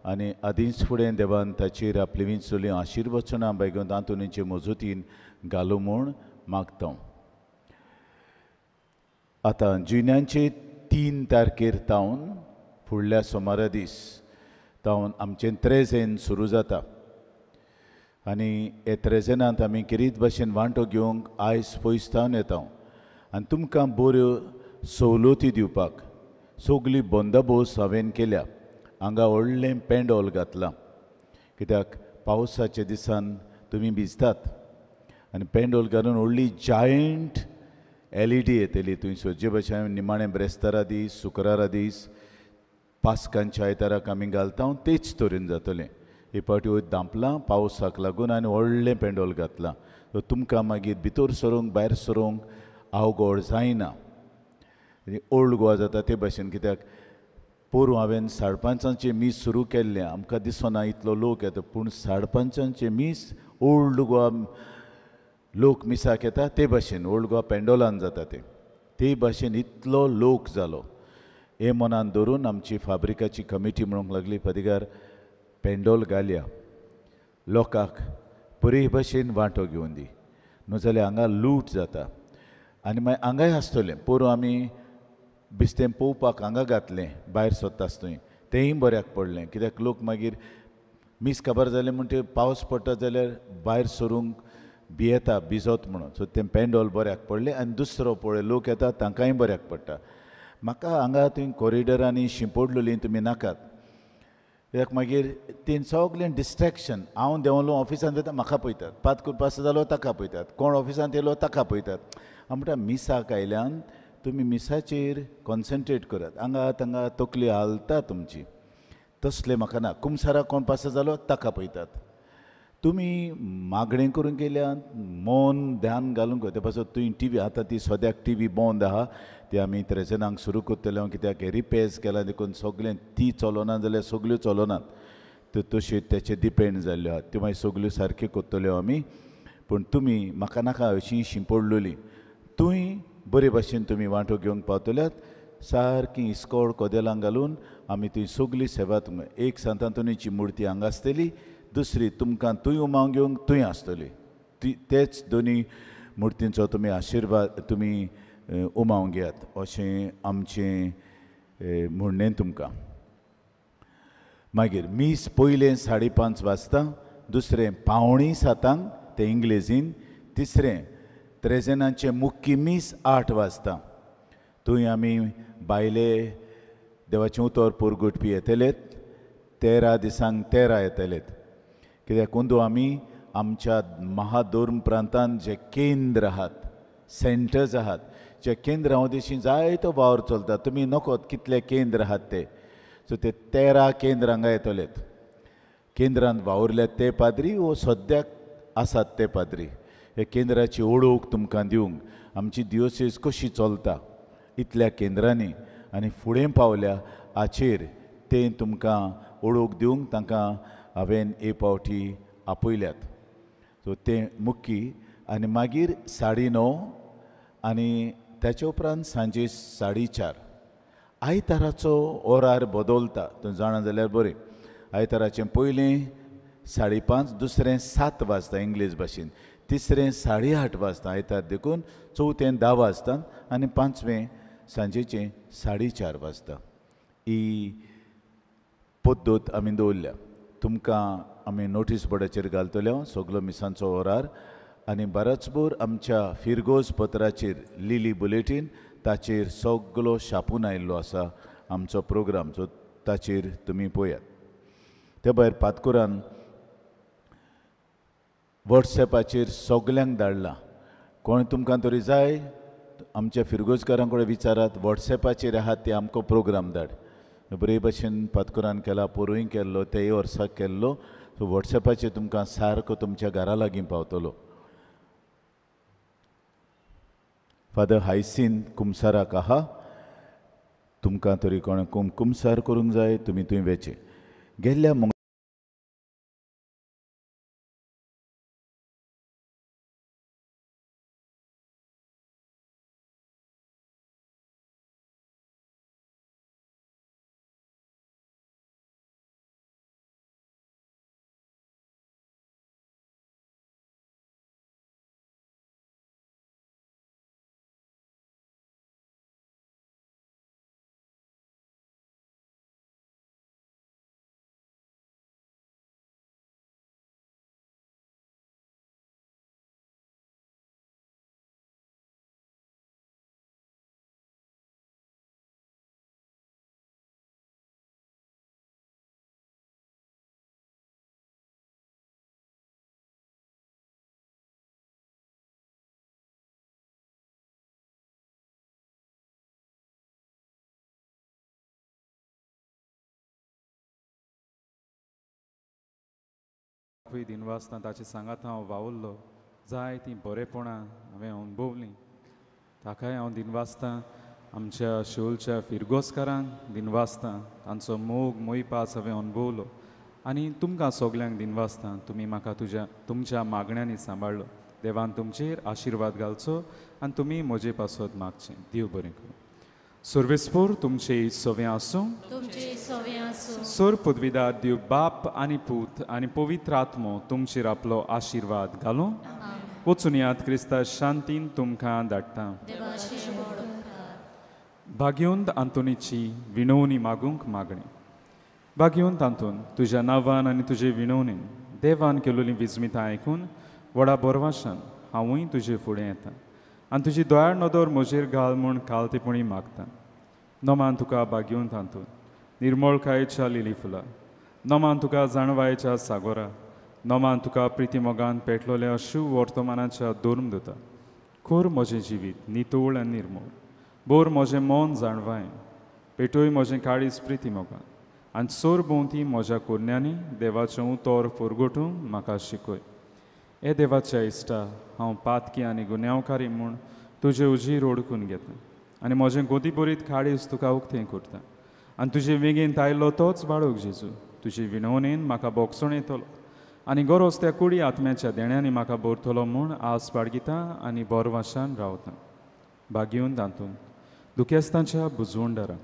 F: आनी आदींच फुडें देवान ताचेर आपली विंचोली आशिर्वचनां बायगोन आंतोनीचे मजतीन घालूं म्हूण मागता. आतां जुन्यांचे 3 तारखेर तावन फुडल्या सोमारा दीस तावन आमचें त्रेजेन सुरू जाता आनी हे त्रेजेनांत आमी खेरीत भाशेन वांटो घेवंक आयज पयस तावन येता आनी तुमकां बऱ्यो सवलती दिवपाक सगली बंदोबस्त हांवें केल्या. हांगा व्हडलें पेंडोल घातलां कित्याक पावसाच्या दिसान तुमी भिजतात आनी पेंडोल घालून व्हडली जायंट LED येतली थंय सदचे भाशेन निमाणें ब्रेस्तारा दीस, शुक्रारा दीस, पास्कांच्या आयताराक आमी घालता तेच तरेन जातलें. हे फावटी वयर धांपलां पावसाक लागून आनी व्हडलें पेंडोल घातलां, सो तुमकां मागीर भितर सरूंक भायर सरूंक अवघड जायना. ओल्ड गोवा जाता ते भाशेन कित्याक पोरूं हांवें 5:30 मीस सुरू केल्लें, आमकां दिसना इतलो लोक येता पूण 5:30 मीस ओल्ड गोवा लोक मिसाक येता ते भाशेन ओल्ड गोवा पेंडोलान जाता ते ते भाशेन इतलो लोक जालो. हे मनान धरून आमची फाब्रिकाची कमिटी म्हणूंक लागली, पदिगार पेंडोल घालया, लोकांक बरे भाशेन वांटो घेवन दी, न्हू जाल्यार हांगा लूट जाता. आनी मागीर हांगाय आसतलें, पोरूं आमी बिस्तें पोवपाक हांगा घातलें भायर सोदता आसतूय, तेंय बऱ्याक पडलें कित्याक लोक मागीर मीस काबार जालें म्हणटकीर पावस पडटा जाल्यार भायर सरूंक भियेता भिजत म्हणून, सो तें पेंडोल बऱ्याक पडलें. आनी दुसरो पळय लोक येता तांकांय बऱ्याक पडटा. म्हाका हांगा थंय कॉरिडोरांनी शिंपडलेली तुमी नाकात कित्याक मागीर तीं सगळें डिस्ट्रेक्शन. हांव देंवलो ऑफिसांत वता म्हाका पळयतात, पात पास जालो ताका पळयतात, कोण ऑफिसांत येयलो ताका पळयतात. हांव म्हणटा मिसाक आयल्यान तुमी मिसाचेर कॉन्सन्ट्रेट करात, हांगा तांगा तकली हालता तुमची, तसलें म्हाका ना. कुमसाराक कोण पास जालो ताका पळयतात, तुमी मागणें करूंक गेल्यान मन ध्यान घालूंक ते पासत तुवें टी व्ही आतां ती सद्याक टी व्ही बंद आहा, ती आमी त्रेजनांक सुरू करतले कित्याक रिपेर्स केला देखून सगळें ती चलना जाल्यार सगल्यो चलनात, त्यो तश्यो तेचे डिपेंड जाल्ल्यो आहात त्यो मागीर सगल्यो सारक्यो करतल्यो आमी. पूण तुमी म्हाका नाका अशी शिंपडलेली तूंय बरे भाशेन तुमी वांटो घेवंक पावतल्यात. सारकी इस्कोळ कदेलां घालून आमी थंय सगली सेवा तुमकां एक सांत आंतोनीची मुर्ती हांगा आसतली, दुसरी तुमकां थंय उमाव घेवंक थंय आसतली. ती तेच दोनी मुर्तींचो तुमी आशिर्वाद तुमी उमाव घेयात अशें आमचें म्हणणें तुमकां. मागीर मीस पयलें 5:30 वाजता, दुसरें 6:45 तें इंग्लेजीन, तिसरें त्रेजेनाचें मुख्य मीस 8 वाजता. थंय आमी बायले देवाचें उतर पोरगुटपी येतलेत, 13 दिसांक 13 येतलेत. कित्याक अंदू आमी आमच्या महाधर्म प्रांतान जे केंद्र आहात, सेंटर्स आहात, जे केंद्रां वदेशी जायतो वावर चलता. तुमी नकोत कितले केंद्र आहात ते, सो ते 13 केंद्र हांगा येतलेत. केंद्रांत वावुरल्यात ते पाद्री वो सद्याक आसात ते पाद्री हे केंद्राची ओळख तुमकां दिवंक आमची दियोसेज कशी चलता इतल्या केंद्रांनी आनी फुडें पावल्या हाचेर तें तुमकां ओळख दिवंक तांकां हांवें एक फावटी आपयल्यात. सो तें मुख्य. आनी मागीर 9:30 आनी ताचे उपरांत सांजे 4:30. आयताराचो ओरार बदलता, तूं जाणा जाल्यार बरें. आयताराचें पयलें 5:30, दुसरें 7 वाजता इंग्लीश भाशेन, तिसरें 8:30 वाजता आयतार देखून, चवथें 10 वाजता आनी पांचवें सांजेचें 4:30 वाजता. ही पद्दत आमी दवरल्या. तुमकां आमी नोटीस बोर्डाचेर घालतले सगलो मिसांचो ओरार आनी बरोचभर आमच्या फिरगोज पत्राचेर लिली बुलेटीन ताचेर सगलो छापून आयिल्लो आसा आमचो प्रोग्राम, सो ताचेर तुमी पळयात. ते भायर पातकुरान वॉट्सएपाचेर सगल्यांक धाडलां. कोण तुमकां तरी जाय आमच्या फिरगोजकारां कडेन विचारात, वॉट्सएपाचेर आहात ते आमकां प्रोग्राम धाड. बरे भशेन पातकुरान केला, पोरूंय केल्लो, तेय वर्साक केल्लो. सो वॉट्सएपाचेर तुमकां सारको तुमच्या घरा लागीं पावतलो. फादर हायसीन कुमसाराक आहा, तुमकां तरी कोण कुमसार करूंक जाय तुमी थंय वेचें. गेल्ल्या
B: दिनवासना ताचे सांगात हांव वावुरलो, जाय तीं बरेपणां हांवें अणभवलीं. ताकाय हांव दिनवासतां. आमच्या शिवोलच्या फिरगोजकारांक दिनवासतां, तांचो मोग मोयपास हांवें अणभवलो. आनी तुमकां सगल्यांक दिनवासतां, तुमी म्हाका तुमच्या मागण्यांनी सांबाळ्ळो. देवान तुमचेर आशिर्वाद घालचो आनी तुमी म्हजे पासत मागचें. देव बरें करूं. सर्वेस्पोर तुमचे सवें आसूं, सोर पदवीदार देव बाप आनी पूत आनी पवित्र आत्मो तुमचेर आपलो आशिर्वाद घालूं. वचून याद क्रिस्ता शांतीन तुमकां धाडटा. भाग्योंत आंतोनीची विणवणी मागूंक मागणें. भाग्योंत आंतोन, तुज्या नांवान आनी तुजे विणवणेन देवान केलोलीं विजमितां आयकून व्हडा बोरवाशान हांवूय तुजे फुडें येता आनी तुजी दयाळ नदर म्हजेर घाल म्हूण कालतेपणी मागता. नमान तुका भाग्योंत आंतोन, निर्मळकायेच्या लिली फुलां, नमान तुका जाणवायेच्या सागोरा, नमान तुका प्रितीमोगान पेटलोल्या शिव वर्तमानाच्या धर्म दिता. कोर म्हजें जिवीत नितळ आनी निर्मळ, बोर म्हजें मन जाणवायेन, पेटोय म्हजें काळीज प्रितीमोगान आनी सोर भोंवती म्हज्या कोरण्यांनी देवाचें उतर पोरगोटूंक म्हाका शिकय. हे देवाच्या इश्टा, हांव पातकी आनी गुन्यांवकारी म्हूण तुजे उजीर ओडकून घेता आनी म्हजें गोदी बरीत काळीज तुका उक्तें करता आनी तुजे वेगेंत आयलो तोच बाळक जेजू तुजी विनवणेन म्हाका बोगसण येतलो आनी गरोज त्या कुडी आत्म्याच्या देण्यांनी म्हाका भरतलो म्हूण आस बाळगिता आनी बोरवाशान रावता. भागीवन तातूंत दुखेस्तांच्या बुजवणदारा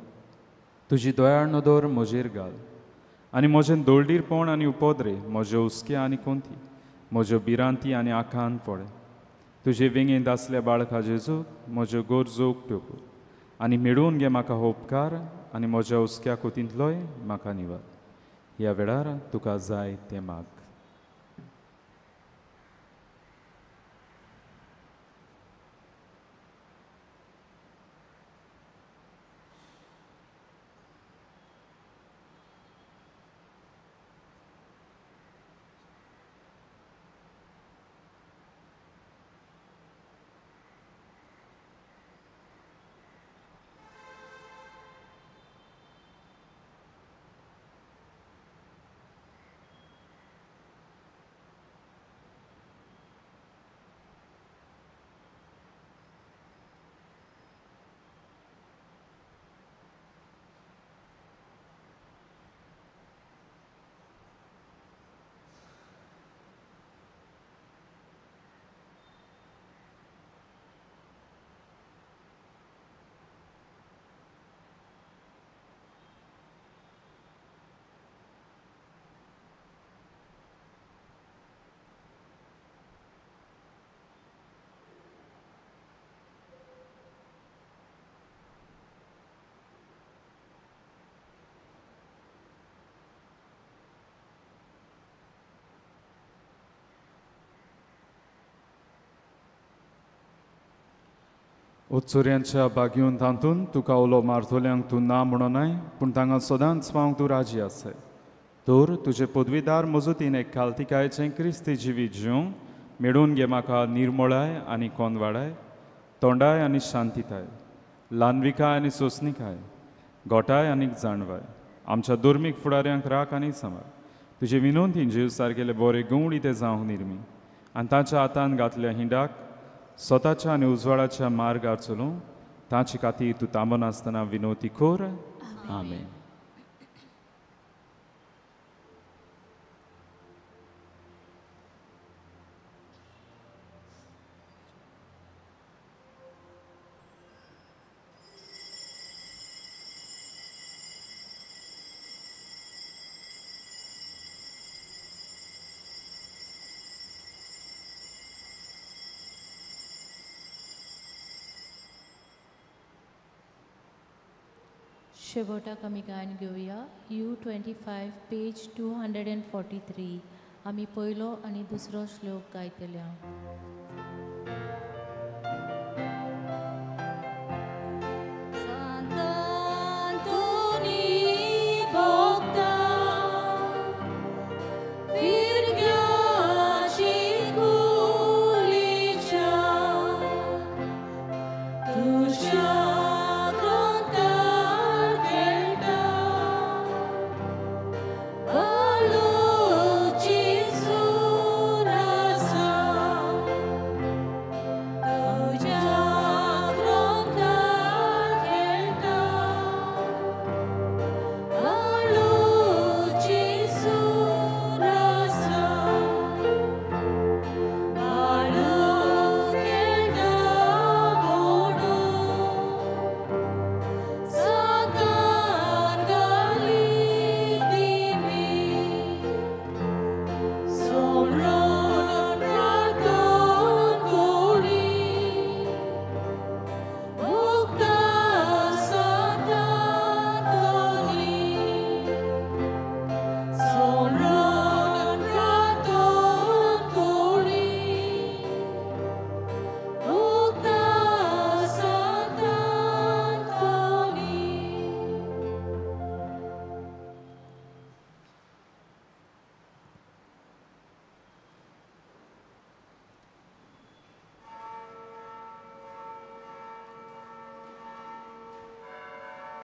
B: तुजी दयाळ नदर म्हजेर घाल आनी म्हजें दोळडीरपण आनी उपद्रे, म्हज्यो हुस्के आनी कोंती, म्हज्यो भिरांती आनी आखान पडे. तुजे वेंगेंत आसल्या बाळका जेजू म्हज्यो गरजो उक्त्यो कर आनी मेळोवन घे म्हाका उपकार आनी म्हज्या हुस्क्या कोतींतलोय म्हाका निवार. ह्या वेळार तुका जाय तें माग. उत्सुऱ्यांच्या बागीवन तातूंत तुका उलो मारतल्यांक तूं ना म्हणोनाय, पूण तांगा सदांच पावंक तूं राजी आसाय. तर तुजे पदवीदार मजतीन एक खालतिकायचें क्रिस्ती जिवीत जिवंक मेळून घे म्हाका निर्मळाय आनी कोंदवाडाय, तोंडाय आनी शांतिताय, ल्हानविकाय आनी सोंसणिकाय, गोठाय आनी जाणवाय. आमच्या धर्मीक फुडाऱ्यांक राख आनी सांबाळ. तुजे विनोंतीन जीव सारकेले बरे गवळी ते जावंक निर्मी आनी तांच्या हातान घातल्या हिंडाक स्वताच्या आनी उजवाडाच्या मार्गार चलूं तांचे खातीर तूं थांबनासतना विनोती कर. आमेन.
E: शेवटाक आमी गायन घेवया U25 page 243. आमी पयलो आनी दुसरो श्लोक गायतले.